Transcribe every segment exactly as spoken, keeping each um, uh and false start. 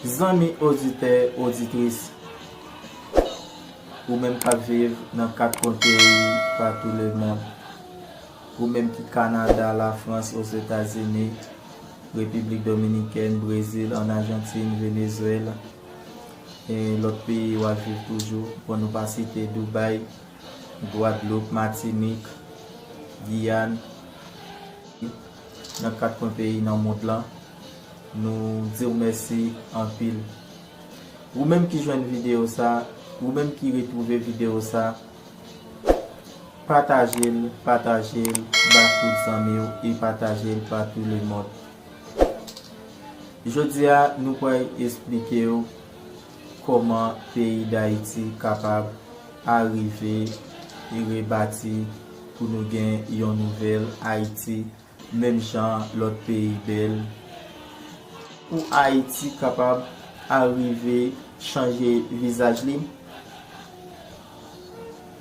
Zanmi oditè, oditris, ou menm k ap viv nan kat kwen peyi patou lemonn, ou menm ki Kanada, Lafrans, Ozetazini, Repiblik Dominikèn, Brezil, ann Ajantin, Venezwèla, e lòt peyi w ap viv toujou, pou nou pa site Dubaï, Gwadloup, Matinik, Giyàn, nan kat kwen peyi nan mond lan. Nou di w mèsi anpil. Ou menm ki jwenn videyo sa, ou menm ki retwouve videyo sa, pataje l, pataje l ba tout zanmi w e pataje l pa tout lemonn. Jodi a, nou pral esplike w kòman peyi Dayiti kapab arive rebati pou nou gen yon nouvèl Ayiti, menm jan lòt peyi bèl. Pou Ayiti kapab arive chanje vizaj li,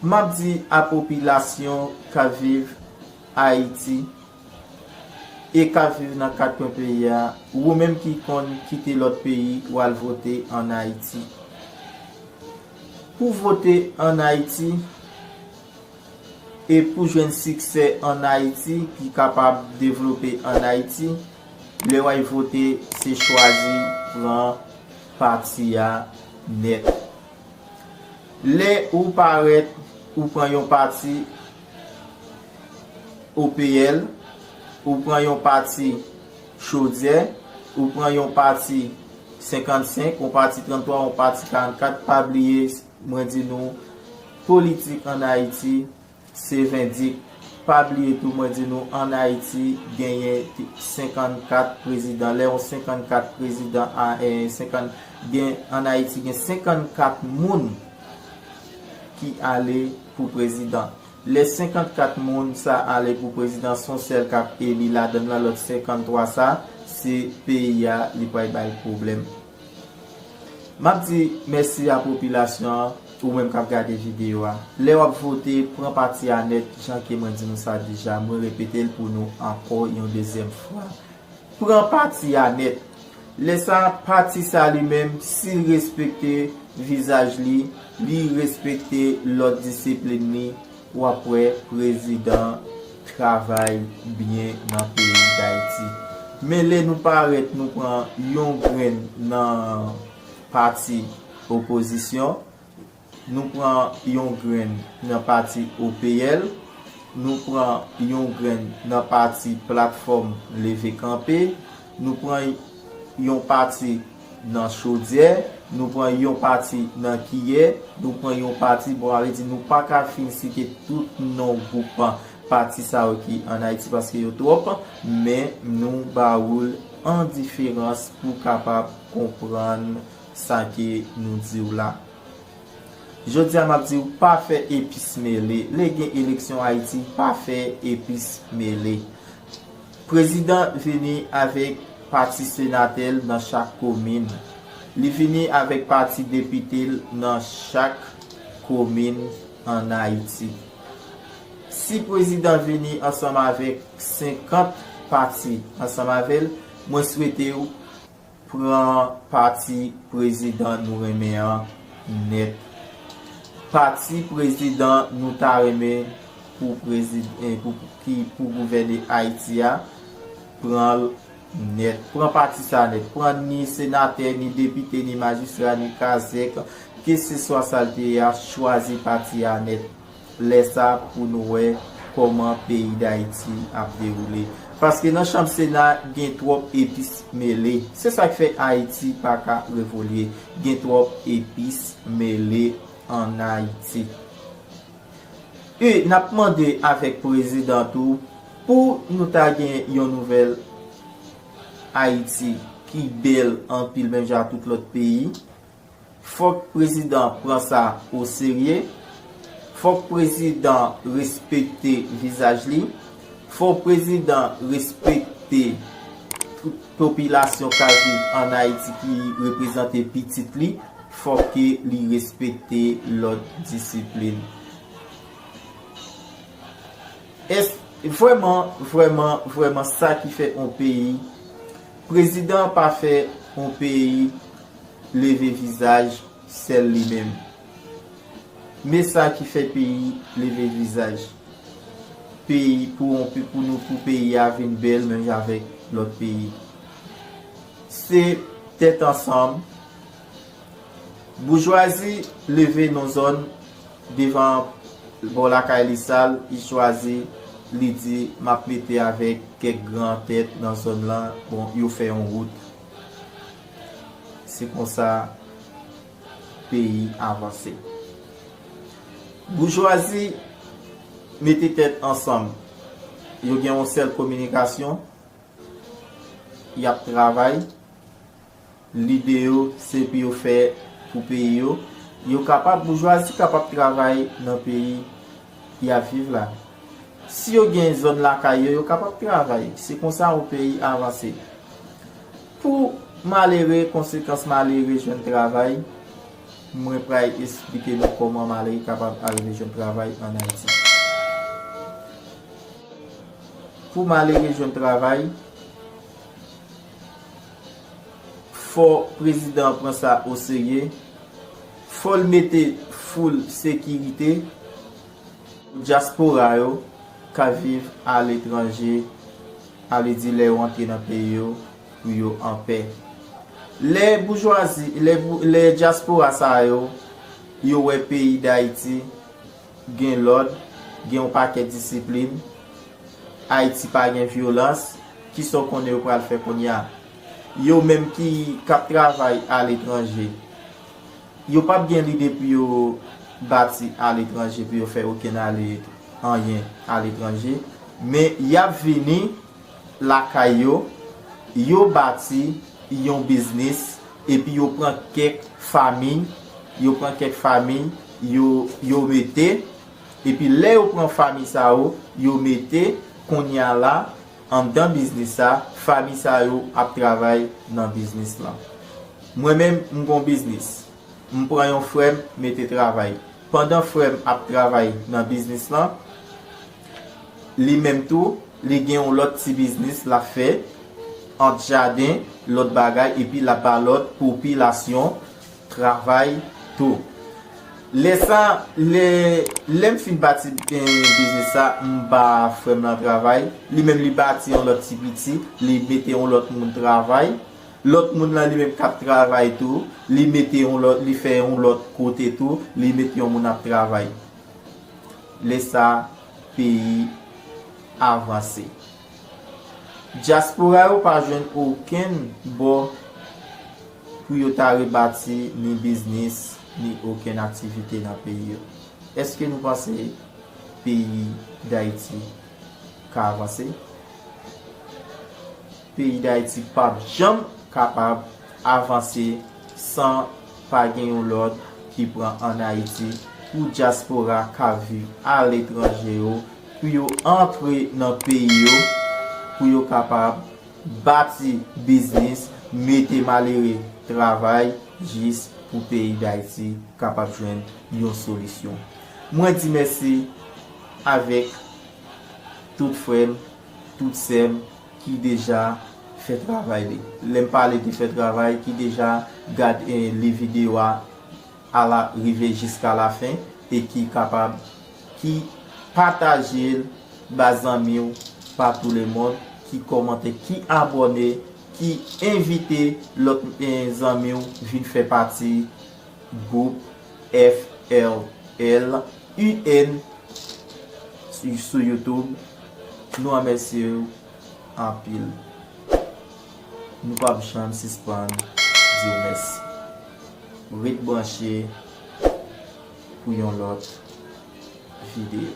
m ap di a popilasyon k ap viv Ayiti e k ap viv nan kat kwen peyi a, ou menm ki konn kite lòt peyi, w al vote ann Ayiti. Pou vote ann Ayiti e pou jwenn siksè ann Ayiti, ki kapab devlope ann Ayiti, lè w al vote, se chwazi pran pati a nèt. Lè ou parèt, ou pran yon pati O P L, ou pran yon pati Chodyè, ou pran yon pati senkannsenk, yon pati tranntwa, yon pati karannkat, pa bliye, mwen di nou, politik ann Ayiti, se vendik. Pa bliye tou, mwen di nou, ann Ayiti, genyen senkannkat prezidan. Lè yon senkannkat prezidan, a, e, senkant, gen, ann Ayiti, gen senkannkat moun ki ale pou prezidan. Lè senkannkat moun sa ale pou prezidan, se yon sèl k ap eli ladann lan, lòt senkanntwa sa, se peyi a, li pral bay pwoblèm. M ap di mèsi a popilasyon an, ou menm k ap gade videyo a. Lè w ap vote, pran pati a nèt, jan ke mwen di nou sa deja, mwen repete l pou nou ankò yon dezyèm fwa. Pran pati a nèt. Lè sa, pati sa li menm, si l respekte vizaj li, li respekte lòd disiplin li, w ap wè prezidan travay byen nan peyi Dayiti. Men lè nou parèt, nou pran yon grenn nan pati opozisyon, nou pran yon grenn nan pati O P L, nou pran yon grenn nan pati Platfòm Leve Kanpe, nou pran yon pati nan Chodyè, nou pran yon pati nan Kiyè, nou pran yon pati, bon, sa vle di nou pa ka fin site tout non gwoup pati sa yo ki ann Ayiti paske yo twòp, men nou ba ou l an diferans pou w kapab konprann sa ke nou di w la. Jodi a, m ap di w, pa fè epis mele. Lè gen eleksyon Ayiti, pa fè epis mele. Prezidan vini avèk pati senatè l nan chak komin. Li vini avèk pati depite l nan chak komin ann Ayiti. Si prezidan vini ansanm avèk senkant pati ansanm avè l, mwen swete w pran pati prezidan nou renmen an nèt. Pati prezidan nou ta renmen pou prezid-, eh, pou, ki pou gouvène Ayiti a, pran l nèt. Pran pati sa nèt. Pran ni senatè, ni depite, ni majistra, ni kazèk, keseswa sa l te ye a, chwazi pati a nèt. Lè sa pou nou wè kòman peyi Dayiti ap dewoule. Paske nan chanm Sena, gen twòp epis mele. Se sa k fè Ayiti pa ka evolye. Gen twòp epis mele ann Ayiti. E n ap mande avèk prezidan tou, pou nou ta gen yon nouvèl Ayiti ki bèl anpil, menm jan ak tout lòt peyi, fòk prezidan pran sa oserye. Fòk prezidan respekte vizaj li. Fòk prezidan respekte tout popilasyon k ap viv ann Ayiti ki reprezante pitit li. Fòk ke li respekte lòd disiplin. Èske vrèman, vrèman, vrèman sa ki fè yon peyi, prezidan pa fè yon peyi leve vizaj sèl li menm. Men sa ki fè peyi leve vizaj. Peyi pou yon pe- pou nou pou peyi a vin bèl menm jan avèk lòt peyi. Se tèt ansanm. Boujwazi leve nan zòn devan bò lakay li sal, li chwazi, li di, "M ap mete avèk kèk gran tèt nan zòn lan, bon, yo fè yon wout." Se konsa peyi avanse. Boujwazi mete tèt ansanm. Yo gen yon sèl kominikasyon, y ap travay. Lide yo, se pou yo fè pou peyi yo. Yo kapab, boujwazi kapab travay nan peyi y ap viv la. Si yo gen zòn lakay yo, yo kapab travay. Se konsa yon peyi avanse. Pou malere, konsekans malere jwenn travay, mwen pral esplike nou kòman malere kapab arive jwenn travay ann Ayiti. Pou malere jwenn travay, fò prezidan an pran sa oserye. Fò l mete full sekirite pou dyaspora yo k ap viv aletranje, sa vle di lè yo antre nan peyi yo, pou yo anpè. Lè boujwazi, lè, bou- lè dyaspora sa yo, yo wè peyi Dayiti gen lòd, gen yon pakèt disiplin, Ayiti pa gen vyolans, kisa w konnen yo pral fè kounye a? Yo menm ki k ap travay aletranje, yo p ap gen lide pou yo bati aletranje, pou yo fè okenn ale, anyen aletranje, men y ap vini lakay yo, yo bati yon biznis, epi yo pran kèk fanmi, yo pran kèk fanmi, yo, yo mete, epi lè yo pran fanmi sa yo, yo mete, kounye a la, anndan biznis sa, fanmi sa yo ap travay nan biznis lan. Mwen menm, m gon biznis. M pran yon frè m mete travay. Pandan frè m ap travay nan biznis lan, li menm tou, li gen yon lòt ti biznis l ap fè, ant jaden, lòt bagay, epi l ap ba lòt popilasyon travay tou. Lè sa, lè, lè m fin bati, eh, biznis sa, m ba frè m lan travay. Li menm, li bati yon lòt ti piti, li mete yon lòt moun travay. Lòt moun lan, li menm k ap travay tou, li mete yon lòt, li fè yon lòt kote tou, li mete yon moun ap travay. Lè sa, peyi avanse. Dyaspora yo pa jwenn okenn bò pou yo ta rebati ni biznis, ni okenn aktivite nan peyi yo. Èske nou panse peyi Dayiti ka avanse? Peyi Dayiti p ap janm kapab avanse san pa gen yon lòd ki pran ann Ayiti pou dyaspora k ap viv aletranje yo, pou yo antre nan peyi yo, pou yo kapab bati biznis, mete malere travay, jis pou peyi Dayiti kapab jwenn yon solisyon. Mwen di mèsi avèk tout frè m, tout sè m ki deja fè travay li. Lè m pale de fè travay, ki deja gad, eh, li videyo a a la, rive jiska lafen e ki kapab, ki pataje l ba zanmi w patou lemonn, ki kòmante, ki abòne, ki envite lòt, eh, zanmi w vin fè pati gwoup F R L U N sou, sou YouTube. Nou remèsye w anpil. Nou p ap janm sispann di w mèsi. Ret branche pou yon lòt videyo.